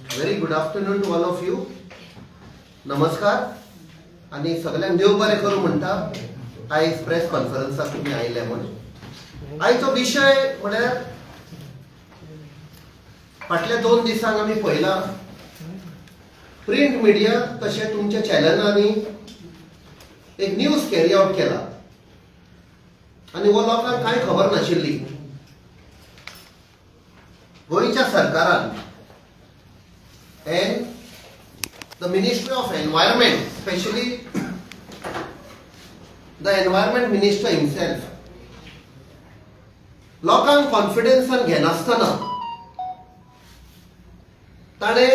Very good afternoon to all of you. नमस्कार आनी सगल्यांक देव बरें करूं म्हणटा. आयज प्रेस कॉन्फरन्साक तुमी आयले म्हूण. आयचो विशय म्हळ्यार, फाटल्या 2 दिसांक आमी पळयलां, प्रिंट मिडिया तशें तुमच्या चॅनलांनी एक न्यूज कॅरी आवट केला आनी हो लोकांक कांय खबर नाशिल्ली. गोंयच्या सरकारान and the Ministry of Environment, especially the Environment Minister himself, लोकांक कॉन्फिडन्सान घेनासतना ताणें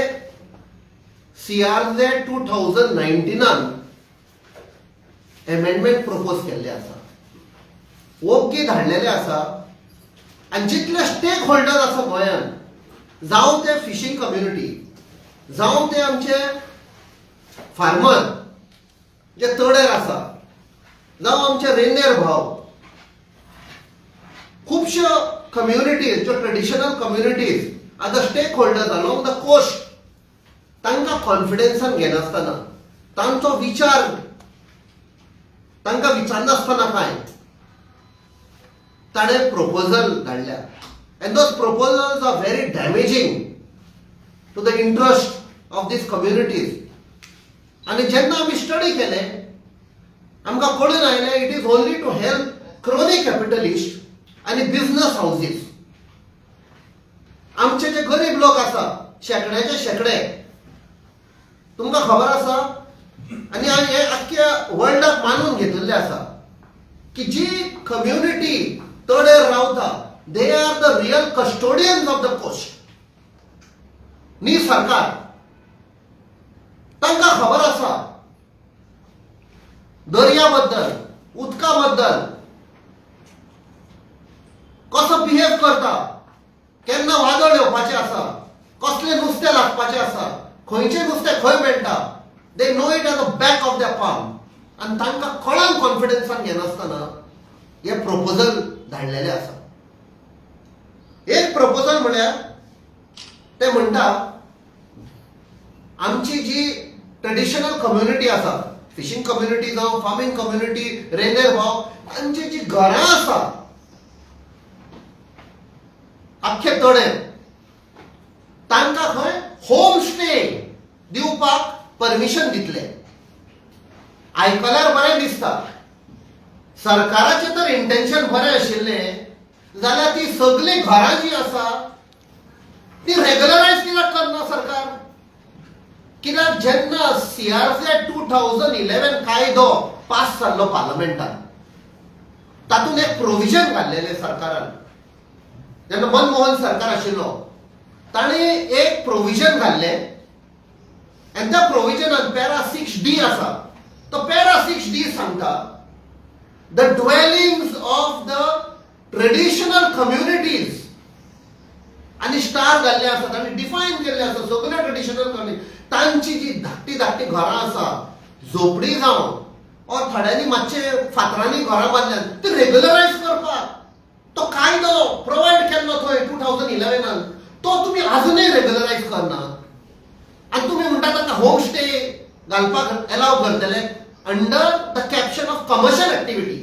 सीआरझेड 2019नान एमेंडमेंट प्रपोज केल्ले आसा, ओग्गी धाडलेले आसा. आनी जितले स्टेक होल्डर आसा गोंयांत, जावं ते फिशींग कम्युनिटी, जावं ते आमचे फार्मर जे तळेर आसा, जावं आमचे रेंदेर भाव, खुबश्यो कम्युनिटीज ज्यो traditional communities are the stakeholders along the coast, तांकां कॉन्फिडन्सान घेनासतना, तांचो विचार तांकां विचारनासतना काय ताणें प्रपोजल धाडल्या, and those proposals are very damaging to the interest of these communities. आनी जेन्ना आमी स्टडी केले, आमकां कळून आयलें, it is only to help crony capitalist आनी बिझनस हावजीस. आमचे जे गरीब लोक आसा, शेंकड्याचे शेंकडे, तुमकां खबर आसा आनी हे आख्ख्या वर्ल्डाक मानून घेतिल्लें आसा की जी कम्युनिटी तडेर रावता, they are the real custodians of the coast. न्ही सरकार, तांकां खबर आसा दर्या बद्दल, उदका बद्दल, कसो बिहेव करता, केन्ना वादळ येवपाचें आसा, कसलें नुस्तें लागपाचें आसा, खंयचें नुस्तें खंय मेळटा. They know it at the back of the palm. आनी तांकां कोणाक कॉन्फिडन्सान घेनासतना हे प्रपोजल धाडलेले आसा. एक प्रपोजल म्हळ्यार ते म्हणटा, आमची जी ट्रेडिशनल कम्युनिटी आसा, फिशींग कम्युनिटी जावं फार्मींग कम्युनिटी, रेंदेर भाव, तांची जी घरां आसा आख्खे तडे, तांकां खंय होम स्टे दिवपाक परमिशन दितले. आयकल्यार बरें दिसता. सरकाराचें तर इंटेन्शन बरें आशिल्लें जाल्यार ती सगळीं घरां जी आसा ती रेगुलरायज कित्याक करना सरकार? कित्याक जेन्ना सीआरझेड 2011 कायदो पास जाल्लो पार्लमेंटान, तातूंत एक प्रोविजन घाल्लेलें सरकारान. जेन्ना मनमोहन सरकार आशिल्लो, ताणें एक प्रोविजन घाल्लें आनी त्या प्रोविजनान पॅरा 6D आसा. तो पॅरा 6D सांगता, the dwellings of the traditional communities, आनी स्टार घाल्ले आसात आनी डिफायन केल्ले आसा सगळे ट्रेडिशनल कम्युनिटी. तांची जी धाकटी धाकटी घरां आसा, झोपडी जावं ऑर थोड्यांनी मातशे फातरांनी घरां बांदल्यात, ती रेगुलरायज करपाक तो कायदो प्रोवायड केल्लो थंय 2011नान. तो तुमी अजुनूय रेगुलरायज करना आनी तुमी म्हणटा तांकां होम स्टे घालपाक एलाव करतले under the caption of commercial activity.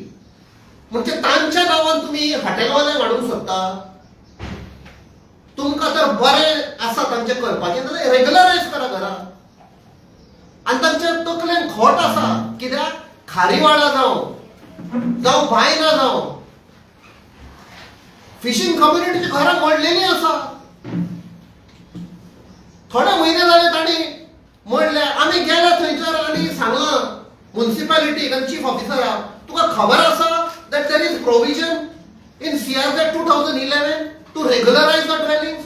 म्हणजे तांच्या नांवान तुमी हॉटेलवाल्यांक हाडूंक सोदता. तुमकां जर बरें आसा तांचें करपाचें जाल्यार रेगुलरायज करा घरां. आनी तांच्या तकलेन खोट आसा, कित्याक खारीवाडा जावं, जावं बायना जावं, फिशींग कम्युनिटीची घरां मोडलेली आसा. थोडे म्हयने जाले तांणी म्हणलें. आमी गेले थंयसर आनी सांगलां मुन्सिपालिटीक आनी चीफ ऑफिसराक, तुका खबर आसा that there is provision in CRZ 2011 to regularize the dwellings?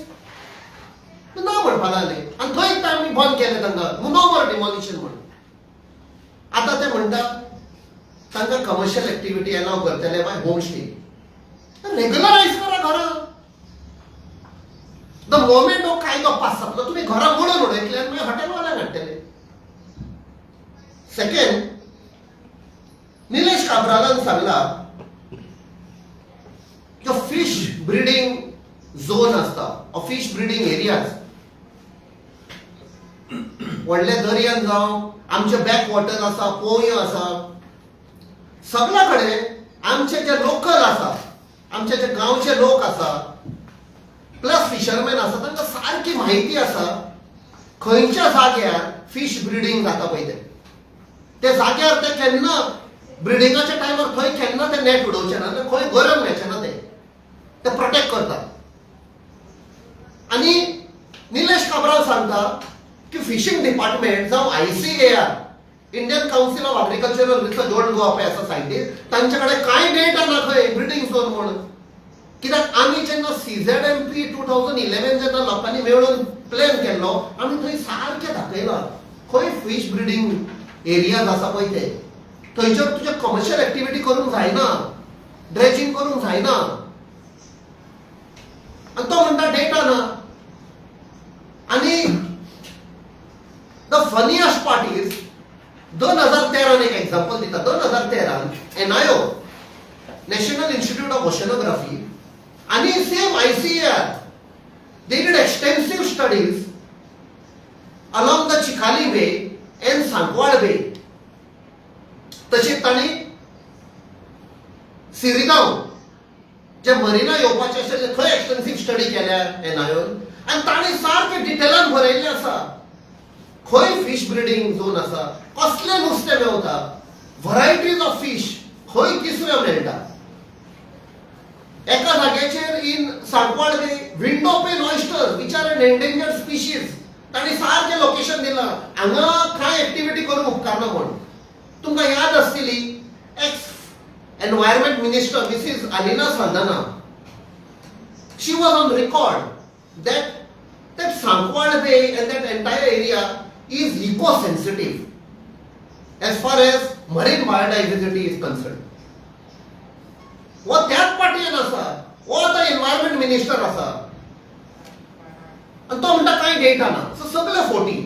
ना म्हणपा लागले आनी थंयच आमी बंद केलें तांकां, नो मोर डिमॉलिशन म्हणून. आतां ते म्हणटा तांकां कमर्शियल एक्टिविटी एलाव करतले बाय होम स्टे. रेगुलरायज करा घरां. The moment हो कायदो पास जातलो, तुमी घरां मोडून उडयतले आनी मागीर हॉटेलवाल्यांक हाडटले. सेकंड, निलेश काब्रालान सांगला, जो फिश ब्रिडींग झोन आसता, फिश ब्रिडींग एरियाज, व्हडल्या दर्यान जावं, आमचे बॅक वॉटर आसा, पोंयो आसा, सगळ्या कडेन आमचे जे लोकल आसा, आमचे जे गांवचे लोक आसा, प्लस फिशरमॅन आसा, तांकां सारकी म्हायती आसा खंयच्या जाग्यार फिश ब्रिडींग जाता पळय तें. ते जाग्यार ते केन्ना ब्रिडिंगाच्या टायमार खंय केन्ना ते नेट उडोवचे ना, खंय गरम मेळचे ना, ते ते प्रोटेक्ट करतात. आनी निलेश काब्राल सांगता की फिशींग डिपार्टमेंट जावं ICAR, Indian Council of Agricultural Research, Old Goa पळय आसा सायंटिस्ट, तांचे कडेन कांय डेटा ना खंय ब्रिडींग झोन म्हूण. कित्याक आमी जेन्ना CZMP 2011 जेन्ना लोकांनी मेळून प्लॅन केल्लो, आमी थंय सारकें दाखयलां खंय फिश ब्रिडींग एरियाज आसा पळय ते, थंयचर तुजें कमर्शियल एक्टिविटी करूंक जायना, ड्रेजिंग करूंक जायना. आनी तो म्हणटा डेटा ना. आनी the funniest part is 2013 एक एग्जाम्पल दिता. 2013 NIO, National Institute of Oceanography, आनी same ICAR, they did extensive studies along the Chikhali Bay and Sancoale Bay. तशीच तांणी सिरिगांव जे मरिना येवपाचे आशिल्ले थंय एक्सटेन्सीव स्टडी केल्या एनआयओन, आनी तांणी सारकें डिटेलान बरयल्लें आसा खंय फिश ब्रिडींग झोन आसा, कसलें नुस्तें मेवता, व्हरायटीज ऑफ फिश, खंय तिसऱ्यो मेळटा. एका जाग्याचेर in Sancoale Bay window pane oysters which are an endangered species, तांणी सारकें लोकेशन दिलां हांगा कांय एक्टिविटी करूंक उपकारना म्हूण. तुमकां याद आसतली, ex environment minister Mrs Alina Saldanha, she was on record that Sancoale Bay and that entire area is eco-sensitive as far as marine biodiversity is concerned. हो त्याच पार्टीन आसा, हो आतां एनवायरमेंट मिनिस्टर आसा, आनी तो म्हणटा कांय डेटा ना. सो सगळे forty.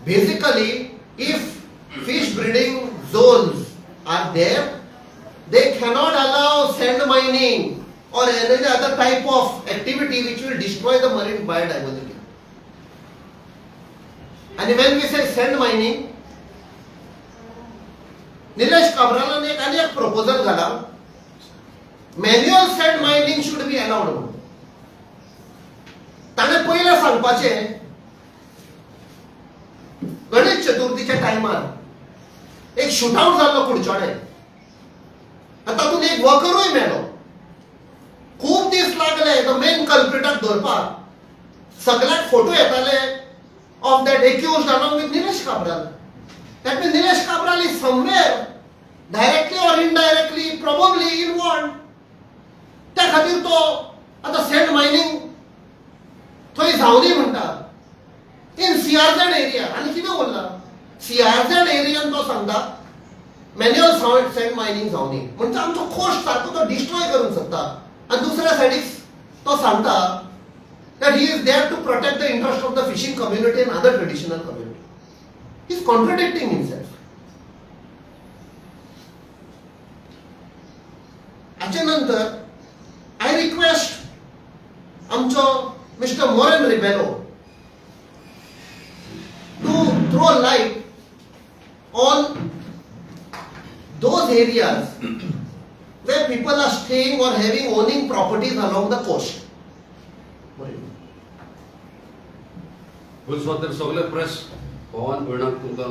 Basically, if fish breeding zones are there, they cannot allow sand mining or any other type of activity which will destroy the marine biodiversity. And when we say sand mining, Nilesh काब्रालान एक आनी एक proposal घाला, manual sand mining should be allowed म्हणून. ताणें पयलें सांगपाचें, गणेश चतुर्थीच्या टायमार एक शुटआउट जाल्लो कुडचोडे आनी तातूंत एक वर्करूय मेलो. खूब दीस लागले the main कल्प्रिटाक धरपाक. सगळ्याक फोटो येताले of that accused along with Nilesh Cabral. That means Nilesh Cabral is somewhere directly or indirectly probably involved. त्या खातीर तो आतां सँड मायनींग थंय जावनी म्हणटा इन सीआरझेड एरिया. आनी कितें उरला सीआरझेड एरियान? तो सांगता मॅन्युअल सँड मायनींग जावनी, म्हणजे आमचो कोस्ट सारको तो डिस्ट्रॉय करूंक सोदता. आनी दुसऱ्या सायडीक तो सांगता that he is there to protect the interest of the fishing community and other traditional community. He is contradicting himself. हाचे नंतर I request आमचो mister Moren Rebelo to throw light on those areas where people are staying or having owning properties along the coast. पयलीं तर सगळे press भोवान भयणाक तुमकां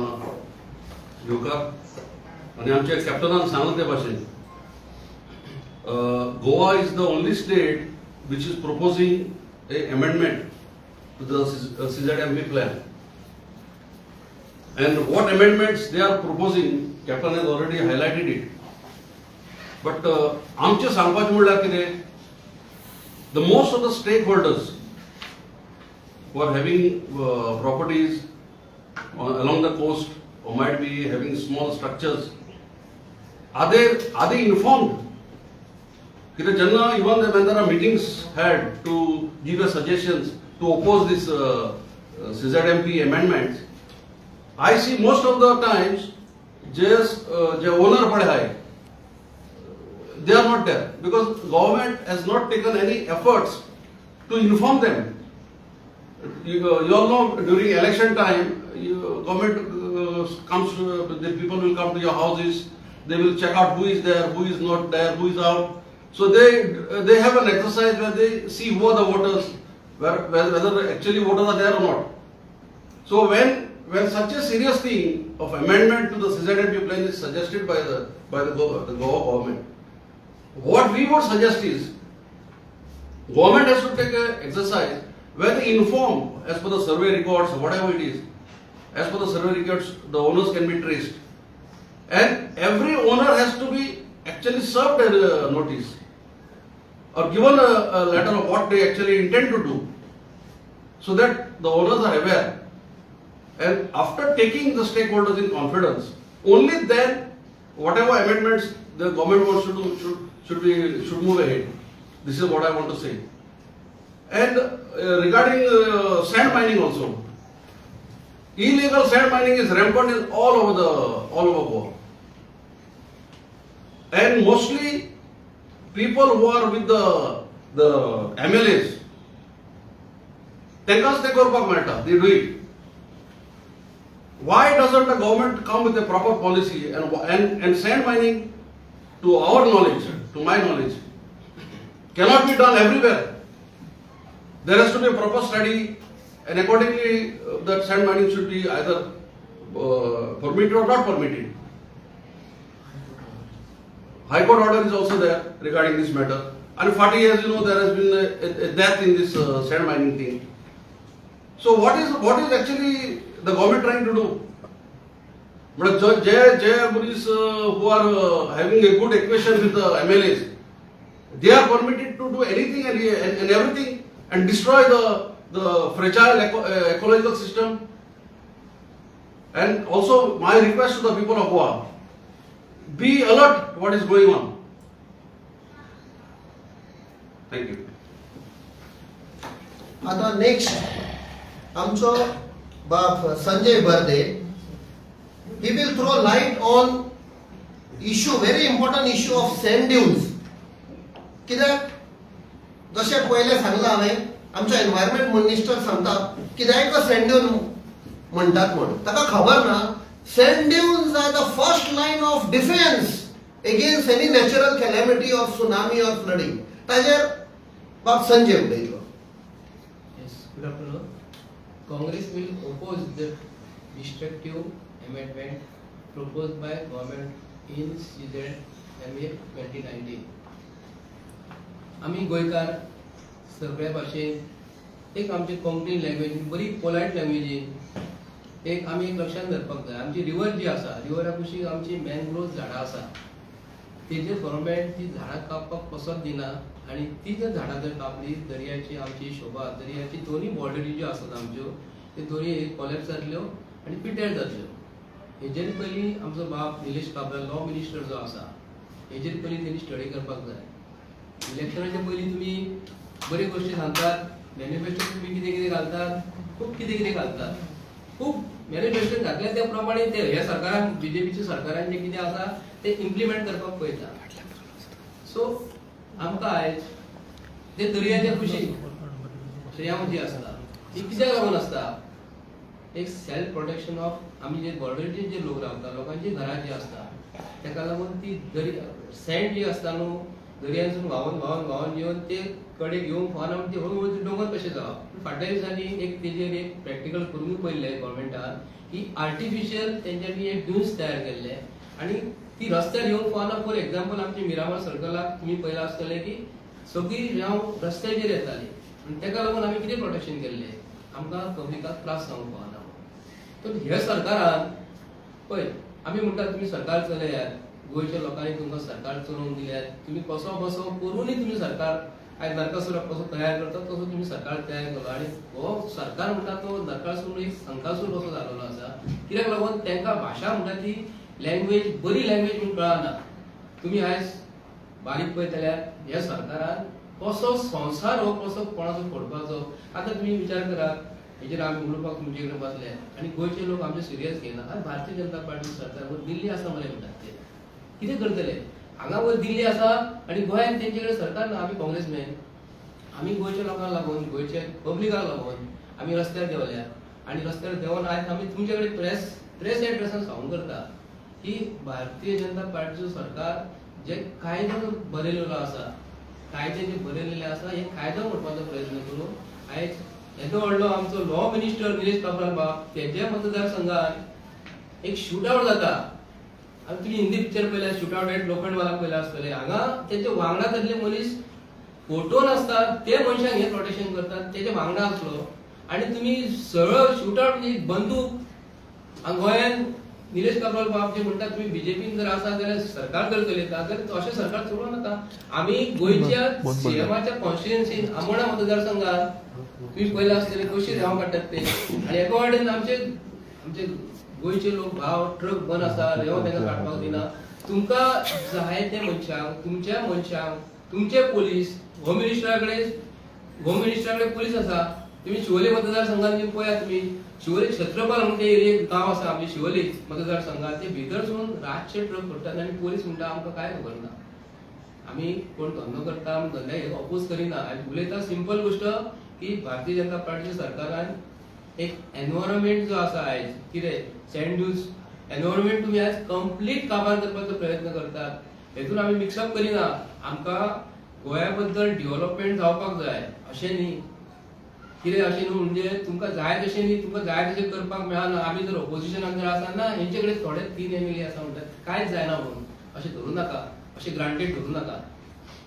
येवकार. आनी आमच्या कॅप्टनान सांगलां ते भाशेन, Goa is the only state which is proposing a amendment to the CZMP plan. And what amendments they are proposing, Captain has already highlighted it. But आमचें सांगपाचें म्हणल्यार कितें, the most of the stakeholders who are having properties along the coast or might be having small structures, are they informed? कित्याक जेन्ना even when there are meetings had to give a suggestions to oppose this CZMP amendments, I see most of the times J J owner पळय आहाय, They are not there because government has not taken any efforts to inform them. You all know during election time, government comes, the people will come to your houses, they will check out who is there, who is not there, who is out. So they have an exercise where they see who are the voters, whether actually voters are there or not. So when such a serious thing of amendment to the CZMP plan is suggested by the Goa government, what we would suggest is government has to take an exercise where they inform as per the survey records or whatever it is. As per the survey records, the owners can be traced. And every owner has to be actually served a notice or given a letter of what they actually intend to do, so that the owners are aware. And after taking the stakeholders in confidence, only then whatever amendments the government wants to do should move ahead. This is what I want to say. And regarding sand mining also, illegal sand mining is rampant in all over Goa. And mostly people who are with the MLAs, तांकांच ते करपाक मेळटा, they do it. Why doesn't the government come with a proper policy? And sand mining, to our knowledge, to my knowledge, cannot be done everywhere. There has to be a proper study, and accordingly, that sand mining should be either permitted or not permitted. High Court order is also there regarding this matter. And 40 years, there has been a death in this sand mining thing. So what is actually the government trying to do? But J police who are having a good equation with the MLAs, they are permitted to do anything and everything and destroy the fragile ecological system. And also my request to the people of Goa, be alert what is going on. Thank you. आता next आमचो बाब Sanjay birthday. He will throw light on issue, very important issue of sand dunes. कित्याक जशें पयलें सांगलां हांवें, आमचो environment minister सांगता कित्याक सँड ड्यून म्हणटात म्हूण, ताका खबर ना sand dunes are the first line of defence against any natural calamity of tsunami or flooding. ताजेर बाब संजय उलयतलो. Yes, good afternoon. Congress will oppose the destructive amendment proposed by government in CZMA 2019. आमी गोंयकार सगळ्या भाशेन एक आमची कोंकणी लँग्वेज बरी पोलायट लँग्वेजीन एक आमी एक लक्षात धरपाक जाय. आमची रिवर जी आसा, रिवरा कुशीक आमची मॅनग्रोव झाडां आसा, तेजेर गव्हर्मेंट ती झाडां कापपाक पसत दिना आनी ती जर झाडां जर कापली, दर्याची आमची शोभा, दर्याची दोन्ही बॉर्डरी ज्यो आसात आमच्यो, त्यो दोन्ही कोलॅप्स जातल्यो आनी पिड्ड्यार जातल्यो. हेजेर पयलीं आमचो बाब निलेश काब्राल, लॉ मिनिस्टर जो आसा, हेजेर पयलीं तेणी स्टडी करपाक जाय. इलेक्शनाच्या पयलीं तुमी बऱ्यो गोश्टी सांगतात, मॅनिफेस्टो तुमी कितें कितें घालतात, खूब कितें कितें घालतात, खूब मॅनिफेस्टो घातल्या त्या प्रमाणे ते ह्या सरकारान, बीजेपीच्या सरकारान जें कितें आसा तें इम्प्लिमेंट करपाक पळयता. सो आमकां आयज ते दर्याच्या कुशीक रेंव जी आसता ती कित्याक लागून आसता? एक सेल्फ प्रोटेक्शन ऑफ आमी जे बॉर्डरीचेर जे लोक रावता, लोकांची घरां जी आसता, ताका लागून ती दर्या सँड जी आसता न्हू, दर्यांतसून व्हांवन व्हांवन व्हांवन येवन ते कडे घेवन व्हांवन आमी ते हळू हळू दोंगर कशें जावप. फाटल्या दिसांनी एक तेजेर एक प्रॅक्टिकल करूनय पळयल्लें गव्हर्मेंटान की आर्टिफिशियल तेंच्यांनी एक ड्युन्स तयार केल्ले आनी ती रस्त्यार येवंक पावना. फॉर एक्झाम्पल, आमच्या मिरामार सर्कलाक तुमी पळयलां आसतलें की सगळी रेंव रस्त्याचेर येताली आनी ताका लागून आमी कितें प्रोटेक्शन केल्लें, आमकां पब्लिकाक त्रास जावंक पावना. तर हे सरकारान पळय, आमी म्हणटात तुमी सरकार चलयात, गोंयच्या लोकांनी तुमकां सरकार चलोवन दिल्यात, तुमी कसो कसो करूनय तुमी सरकार आयज नरकासूराक कसो तयार करता तसो तुमी सरकार तयार केलो आनी हो सरकार म्हणटा तो नरकासूर, एक संकासूर कसो जाल्लो आसा. कित्याक लागून तांकां भाशा म्हणटा ती लँग्वेज बरी लँग्वेज म्हूण कळना. तुमी आयज बारीक पळयत जाल्यार ह्या सरकारान कसो संवसार हो कसो कोणाचो फोडपाचो, आतां तुमी विचार करात. हेजेर आमी उलोवपाक तुमचे कडेन बसले आनी गोंयचे लोक आमचे सिरियस घेयना. आनी भारतीय जनता पार्टी सरकार दिल्ली आसा मरे म्हणटात, ते कितें करतले? हांगा वयर दिल्ली आसा आनी गोंयांत तेंचे कडेन सरकार ना. आमी काँग्रेसमॅन, आमी गोंयच्या लोकांक लागून, गोंयच्या पब्लिकाक लागून आमी रस्त्यार देंवल्या आनी रस्त्यार देंवन आयज आमी तुमचे कडेन प्रेस एड्रेसान सांगून करता की भारतीय जनता पार्टीचो सरकार जे कायदो बरयलेलो आसा, कायदे जे बरयलेले आसा, हे कायदो मोडपाचो प्रयत्न करून आयज येदो व्हडलो आमचो लॉ मिनिस्टर निलेश काब्राल बाब तेज्या मतदारसंघात एक शूट आवट जाता. आनी तुमी हिंदी पिक्चर पळयल्या, शूट आवट एट लोखंडवाला पळयला आसतले. हांगा तेजे वांगडा जाल्ले मनीस फोटोन आसता, ते मनशांक हे प्रोटेक्शन करतात, तेजे वांगडा आसलो आनी तुमी सरळ शूट आवट म्हणजे बंदूक. हांगा गोंयांत निलेश काब्राल बाब जे म्हणटा, तुमी बीजेपीन जर आसा जाल्यार सरकार जर चलयता जाल्यार अशें सरकार चलोवं नाका. आमी गोंयच्या सीएमाच्या कॉन्स्टिट्युएन्सीन आमोणा मतदारसंघात तुम्ही पळयला आसतले कशी रेंव काडटात ते. आनी एका वाटेन आमचे आमचे गोंयचे लोक भाव ट्रक बंद आसा, रेंव तांकां काडपाक दिना. तुमकां जाय ते मनशांक, तुमच्या मनशांक, तुमचे पोलीस, होम मिनिस्टरा कडेन, होम मिनिस्टरा कडेन पोलीस आसा. तुम्ही शिवोले मतदारसंघात पळयात, तुमी शिवोले छत्रपाल म्हणून ते एरियेक गांव आसा आमचे शिवोले मतदारसंघात, ते भितर सून रातचे ट्रक करतात आनी पोलीस म्हणटा आमकां कांय खबर ना, आमी कोण धंदो करता, आमी धंद्याक अपोज करिना. आनी उलयता सिंपल गोश्ट की भारतीय जनता पार्टीच्या सरकारान एक एनवायरमेंट जो आसा आयज कितें सँड ड्यून्स एनवायरमेंट तुमी आयज कंप्लीट काबार करपाचो प्रयत्न करतात. हेतून आमी मिक्सअप करिना. आमकां गोंया बद्दल डेव्हलपमेंट जावपाक जाय अशें न्ही, कितें अशें न्हू म्हणजे तुमकां जाय तशें न्ही, तुमकां जाय तशें करपाक मेळना. आमी जर ऑपोजिशनान जर आसा ना, हेंचे कडेन थोडे 3 एमएलए आसा म्हणटात कांयच जायना म्हणून अशें धरूं नाका, अशें ग्रांटेड धरूं नाका,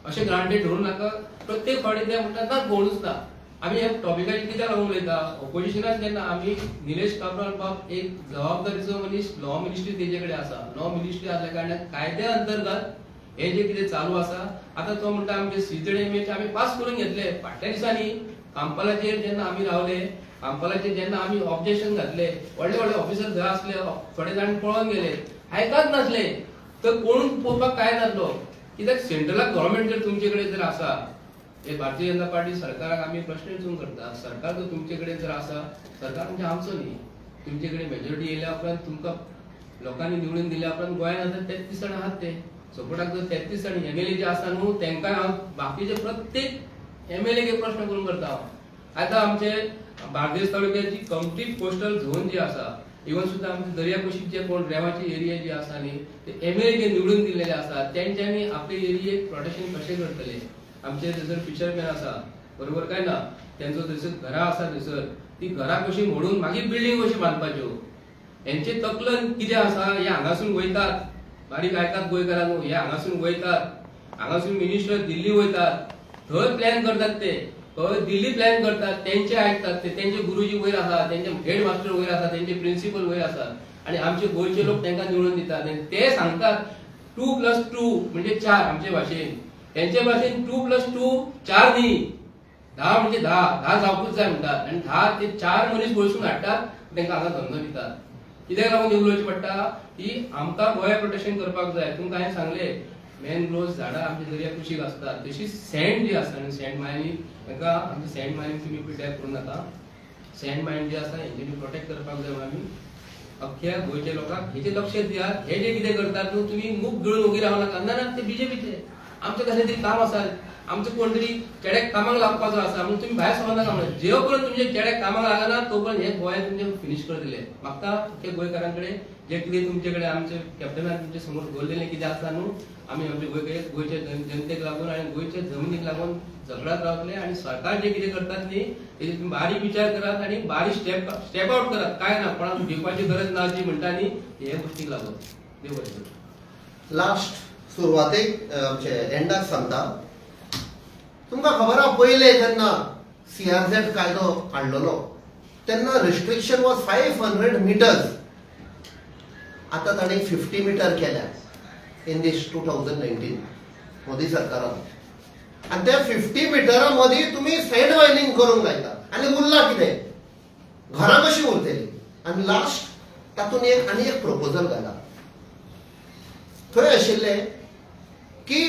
अशें ग्रांटेड धरूं नाका. प्रत्येक फावटी ते म्हणटात ना कोणूच ना. आमी ह्या टॉपिकाचेर कित्याक लागून उलयता, ऑपोजिशनान जेन्ना आमी निलेश काब्राल बाब एक जबाबदारीचो मनीस, लॉ मिनिस्ट्री तेजे कडेन आसा, लॉ मिनिस्ट्री आसल्या कारणान कायद्या अंतर्गत हे जे कितें चालू आसा. आतां तो म्हणटा आमचे सीझेडएमएचे आमी पास करून घेतले. फाटल्या दिसांनी कांपालाचेर जेन्ना आमी रावले, कांपालाचेर जेन्ना आमी ऑब्जेक्शन घातले, व्हडले व्हडले ऑफिसर थंय आसले, थोडे जाण पळोवन गेले, आयकाच नासले, तर कोण पळोवपाक काय नासलो. कित्याक सेंट्रलाक गव्हर्मेंट जर तुमचे कडेन जर आसा, हे भारतीय जनता पार्टी सरकाराक आमी प्रश्न विचारून करता, सरकार जर तुमचे कडेन जर आसा, सरकार म्हणजे आमचो न्ही, तुमचे कडेन मेजॉरिटी येयल्या उपरांत तुमकां लोकांनी निवडून दिल्या उपरांत गोंयांत आतां 33 जाण आहात, ते सपोर्टाक जर 33 जाण एमएलए जे आसा न्हू तेंकां हांव बाकीचे प्रत्येक एमएलए प्रश्न करून करता हांव. आतां आमचे बार्देस तालुक्याची कंप्लीट कोस्टल झोन जी आसा, इवन सुद्दां आमचे दर्या कुशीक जे कोण रेंवाची एरिया जी आसा न्ही, ते एमएलए जे निवडून दिल्लेले आसा तेंच्यांनी आपले एरियेक प्रोटेक्शन कशें करतले. आमचे थंयसर फिशरमॅन आसा, बरोबर काय ना, तेंचो थंयसर घरां आसा, थंयसर ती घरां कशी मोडून मागीर बिल्डींग कशी बांदपाच्यो, हेंचे तकलन कितें आसा. हे हांगासून वयतात, बारीक आयकात गोंयकारांनो, हे हांगासून वयतात, हांगासून मिनिस्टर दिल्ली वयतात, थंय प्लॅन करतात, ते थंय दिल्ली प्लॅन करतात, तेंचे आयकतात ते, तेंचे गुरुजी वयर आसा, तेंचे हेड मास्टर वयर आसा, तेंचे प्रिन्सिपल वयर आसा, आनी आमचे गोंयचे लोक तेंकां निवडून दितात आनी ते सांगतात 2 + 2 म्हणजे 4. आमचे भाशेन, तेंचे भाशेन 2 + 2 4 न्ही, 10 म्हणजे 10, 10 जावपूच जाय म्हणटात. आनी 10 ते 4 मनीस वळसून हाडटात, तेंकां हांगा धंदो दितात. कित्याक लागून उलोवचें पडटा की आमकां गोंया प्रोटेक्शन करपाक जाय. तुमकां हांवें सांगलें, मॅनग्रोव्स झाडां आमच्या दर्या कुशीक आसतात, तशीच सँड जी आसता न्ही, सँड मायनींग तांकां आमची सँड मायनींग तुमी पिड्ड्यार करूं नाका. सँड मायन जी आसा हेंच्यांनी प्रोटेक्ट करपाक जाय म्हणून आमी अख्ख्या गोंयच्या लोकांक हेचें लक्ष दियात. हे जे कितें करतात न्हू, तुमी मूक गिळून ओगी रावं नाका. ना ना, ते बीजेपीचे, आमचें कसलें तरी काम आसा, आमचें कोण तरी चेड्याक कामाक लागपाचो आसा म्हणून तुमी भायर सरनाका म्हणून. जे पर्यंत तुमचे चेड्याक कामाक लागना तो पर्यंत हे गोंयांत तुमचे फिनीश करतले. म्हाका अख्ख्या गोंयकारां कडेन जे कितें तुमचे कडेन आमचे कॅप्टनान तुमचे समोर दवरलेलें कितें आसा न्हू, आमी आमचे गोंयकार गोंयच्या जनतेक लागून आनी गोंयच्या जमनीक लागून झगडत रावतले. आनी सरकार जे कितें करतात न्ही, तेजेर तुमी बारीक विचार करात आनी बारीक स्टेप स्टेप आउट करात. काय ना, कोणाक भिवपाची गरज ना जी म्हणटा न्ही, हे गोश्टीक लागून. देव बरें करूं. लास्ट सुरवातेक आमचे एंडाक सांगता, तुमकां खबर आहा, पयले जेन्ना सीआरझेड कायदो हाडलेलो तेन्ना restriction was 500 meters. आतां ताणें 50 मिटर केल्या इन दीस 2019 मोदी सरकारान. आनी त्या 50 मिटरा मदीं तुमी सँड मायनींग करूंक लायता आनी उरला कितें? घरां कशीं उरतलीं? आनी लास्ट तातूंत एक आनी एक प्रपोजल घाला. थंय आशिल्लें की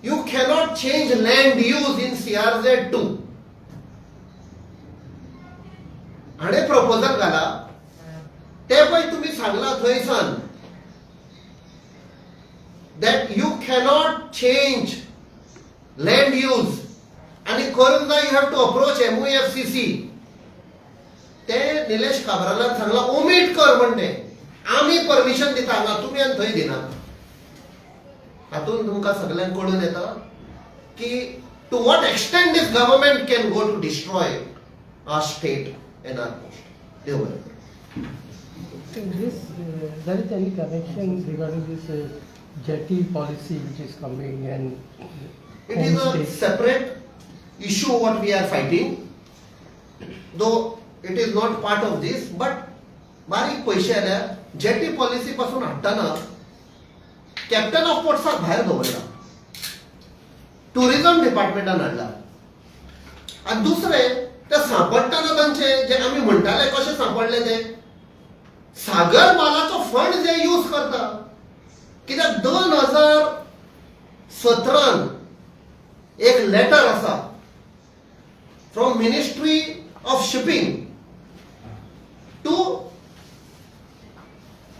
you cannot change land use in CRZ to. हाणें प्रपोजल घाला ते पळय, तुमी सांगला थंयसान that you cannot change land use आनी करूंक जाय, you have to approach MOEFCC. ते निलेश काब्रालान सांगला ओमीट कर म्हणटे, आमी परमिशन दिता हांगा, तुमी आनी थंय दिना. हातून तुमकां सगल्यांक कळून येता की to what extent this government can go to destroy our state and our coast. देव बरें करूं. In this, there is any connection regarding this jetty policy which is coming and It is a homestay? Separate issue what we are fighting, though it is not part of this, but बारीक पयशे जाल्यार jetty policy पासून हाडटना captain of पोर्ट्साक भायर दवरला, tourism डिपार्टमेंटान हाडला. आनी दुसरें, ते सांपडटना तांचे जे आमी म्हणटाले कशें सांपडले ते सागर मालाचो फंड जे यूज करता, कित्याक 2017न एक लेटर आसा from Ministry of Shipping to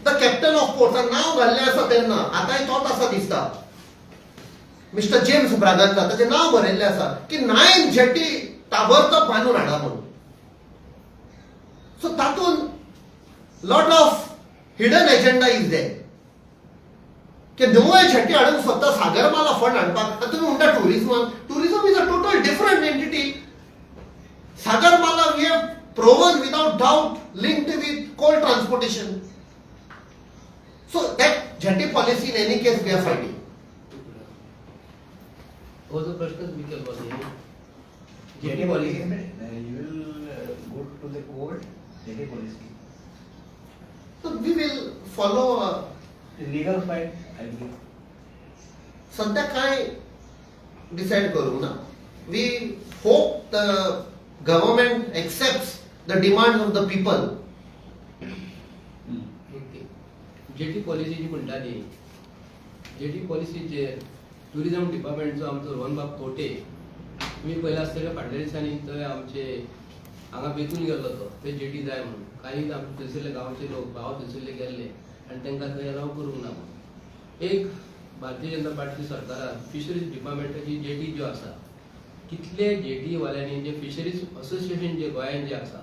the Captain of Ports. नांव घाल्लें आसा तेन्ना, आतांय तोच आसा दिसता, मिस्टर जेम्स ब्रागांझा. ताचें नांव बरयल्लें आसा की नायन जेटी ताबडतोब बांदून हाडा म्हणून. सो तातूंत lot of hidden agenda is there की नव्यो जेटी हाडूंक सोदता सागरमाला फंड हाडपाक. आनी तुमी म्हणटा टुरिझमान, tourism is a total different entity. Sagarmala we have proven without doubt linked with coal transportation. So that jetty policy, in any case, we are fighting. हो जो प्रश्न तुम्ही केलो न्ही Jetty jetty policy, policy, you will go to the court, jetty policy. So we will follow Legal fight, I believe. सध्या काय decide करूंक ना. We hope the government accept the demand of the people. Jetty policy जी म्हणटा न्ही, jetty पॉलिसीचेर tourism डिपार्टमेंटचो आमचो रोहनबाब खंवटे, तुमी पळयला आसतलें, फाटल्या दिसांनी थंय आमचे हांगा बेतूल गेल्लो तो थंय जेटी जाय म्हणून. काही आमचे थंयसरले गांवचे लोक भाव थंयसरले गेल्ले आनी तांकां थंय अलाव करूंक ना म्हणून. एक भारतीय जनता पार्टी सरकारान फिशरीज डिपार्टमेंटाची जेटी ज्यो आसा, कितले जेटी वाल्यांनी, जे फिशरीज असोसिएशन जे गोंयान जे आसा,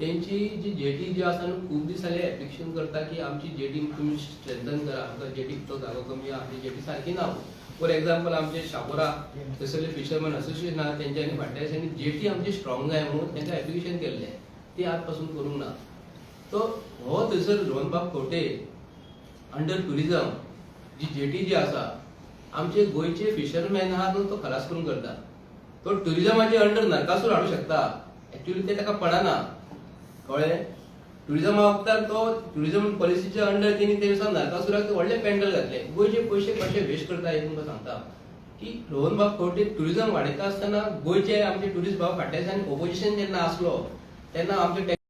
तेंची जी जेटी जी आसा न्हू, खूब दीस जाले एप्लिकेशन करता की आमची जेटी तुमी स्ट्रेंथन करा, आमकां जेटीक तो जागो कमी आहा, आमची जेटी सारकी ना. फॉर एग्जाम्पल, आमचे शापोरा थंयसरले फिशरमॅन असोसिएशन आहा, तेंच्यांनी फाटल्या दिसांनी जेटी आमची स्ट्रॉंग जाय म्हणून तेंकां एप्लिकेशन केल्लें, ती आज पासून करूंक ना. तो हो थंयसर रोहनबाब खंवटे अंडर टुरिझम जी जेटी जी आसा, आमचे गोंयचे फिशरमॅन आहा न्हू, तो खलास करून करता. तो टुरिझमाचे अंडर नरकासूर हाडूंक शकता. एक्चुअली ते ताका पडना, कळ्ळें? टुरिझमा वखदार तो टुरिझम पॉलिसीच्या अंडर तेणी ते दिसा नरकासुराक व्हडले पेंडल घातले. गोंयचे पयशे कशे वेस्ट करता हे तुमकां सांगता की रोहनबाब खंवटे टुरिझम वाडयता आसतना गोंयचे आमचे टुरिस्ट भाव फाटल्या दिसांनी ओपोजिशन जेन्ना आसलो तेन्ना आमचे